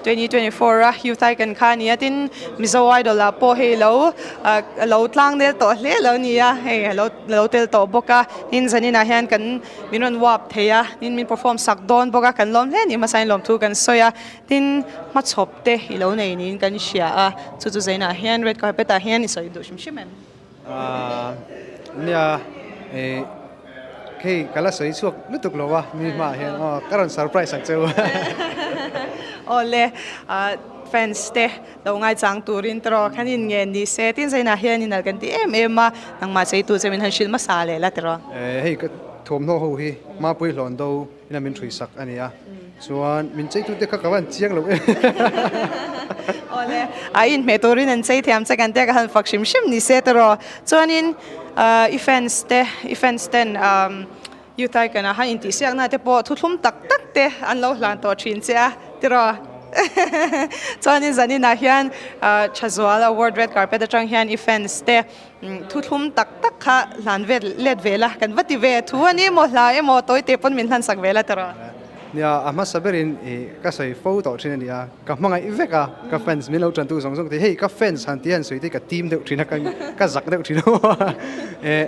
2024 a Youth Icon kha a ni a, tin Mizo Idol ah pawh hei lo lo tlang nel tawh hle lo a ni a, hei a lo lo tel tawh bawk a, tin zanin ah hian kan min rawn uap thei a, tin min perform sak dawn bawk a, kan lawm hle a ni hmasa in lawmthu kan sawi a, tin hmachhawp te i lo nei niin kan hria a, chu chu zainah hian red carpet ah hian i sawi duh hrim hrim em? Aaa nia eh hei ka la sawi chhuak lutuk lo a mi hmaah hian aw ka rawn surprise ang che u. Awle ah fans te lo ngaichang turin te rawh khan in ngen ni se tin zainah hian in al kan ti em em a nangmah cheitu che min han hrilh hmasa leh la tiraw. Eh hei ka thuamhnaw ho hi Mapui hlawn do ina min hrui sak a ni a chuan min cheitu te kha ka van chiang lo em. Awle a inhmeh turin an chei thiam che kan tia ka han fak hrim hrim ni se tiraw chuanin i fans te i fans ten Youth Icon ah han intihsiakna te pawh thuthlum tak tak te an lo hlan tawh thin che a tiraw chuanin zaninah hian Thazual Award Red Carpet atang hian i fans te Thuthlum tak tak kha hlan vel let ve la, kan va ti ve thu a ni maw hla emaw tawi te pawn min hlan sak ve la tiraw? Nia, a hmasa berin i ka sawi fo tawh thin a ni a, ka hmangaih vek a, ka fans min lo tantu zawng zawng te hei ka fans han tih hian sawi te ka tim deuh thin a, ka zak deuh thin a, eh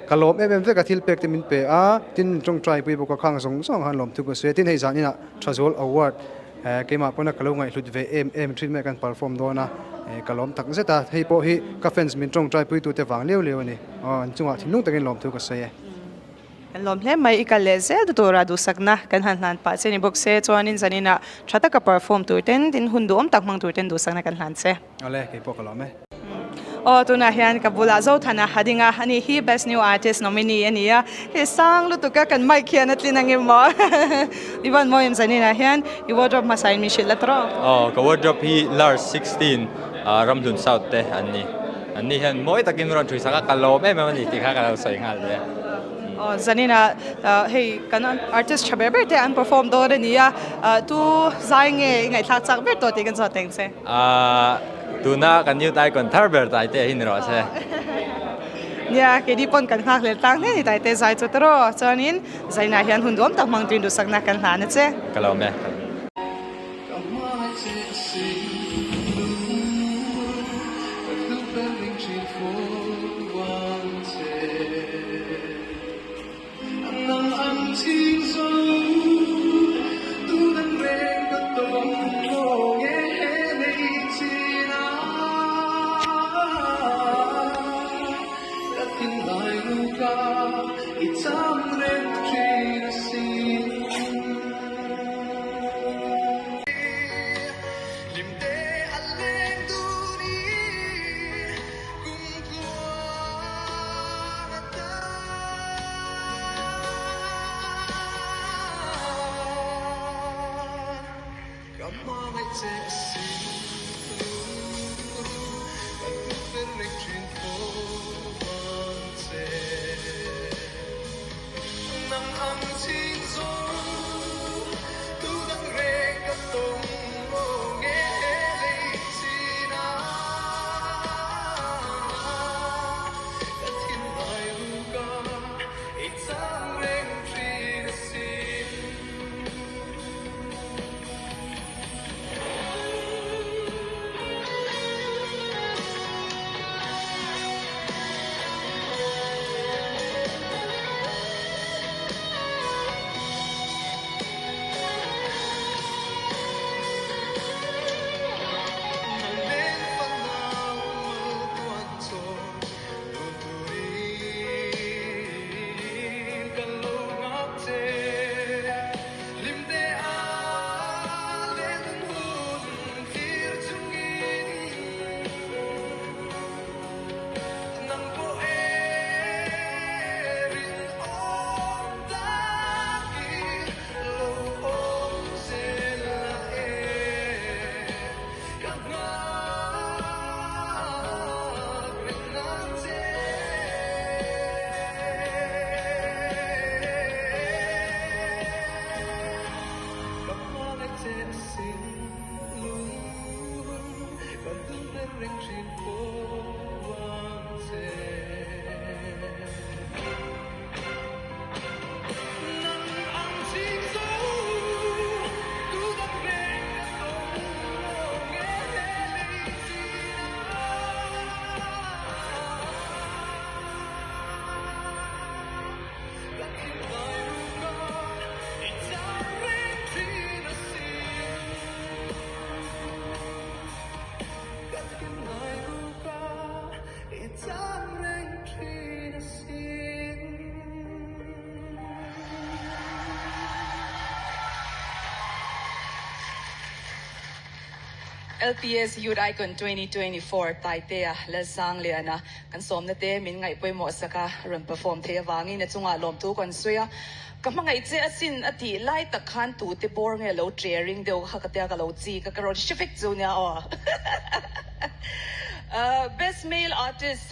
ka lawm em em vek a thil pek te min pe a, tin tawngtai pui bawk a khang zawng zawng han lawm thuk a sawi a, tin hei zan inah Thazual Award Keimah pawna ka lo ngaihhlut ve em em thin mai kan perform dawn a, ka lawm tak zet a, hei pawh hi ka fans min tawngtai puitute vang liau liau a ni, aw an chungah thinlung takin lawmthu ka sawi e. Kan lawm hle mai, i kal leh zel ta tura duhsakna kan han hlan pah che ni bawk se, chuanin zaninah tha taka perform tur ten, tin hun duhawm tak hmang tur ten duhsakna kan hlan che. Awle, kei pawh ka lawm e. Aw tunah hian ka bulah Zothana a ding a, ani hi Best New Artist nominee a ni a, hei sang lutuk a kan mic hian a tlin ang em maw? I van mawi em zaninah hian i wardrobe hmasa in min hrilh la tawh? Aw ka wardrobe hi large 16 Ramhlun South te an ni, an ni hian mawi takin min rawn thui sak a, ka lawm em em a ni tih kha ka lo sawi nghal ve. Aw zaninah hei kan artist tha ber ber te an perform dawn a ni a, tu zai nge i ngaihthlak chak ber tawh tih kan zawt ang che. Ahh tuna kan youth icon thar ber Taite hi ni rawh se. Nia keini pawn kan nghak hlel tlang hle ni Taite zai chu tawh chuanin zainah hian hun duam tak hmang tuin duhsakna kan hlan a che. Ka lawm e. LPS Youth Icon 2024 Taitea Lalsangliana kan sawmna te min ngaih pawimawh sak a rawn perform thei avangin a chungah lawmthu kan sawi a. Ka hmangaih che asin a tih lai tak khan tute bawr nge lo ṭering deuh kha ka tia ka lo chik a ka rawn hre vek chu nia aw. Best Male Artist.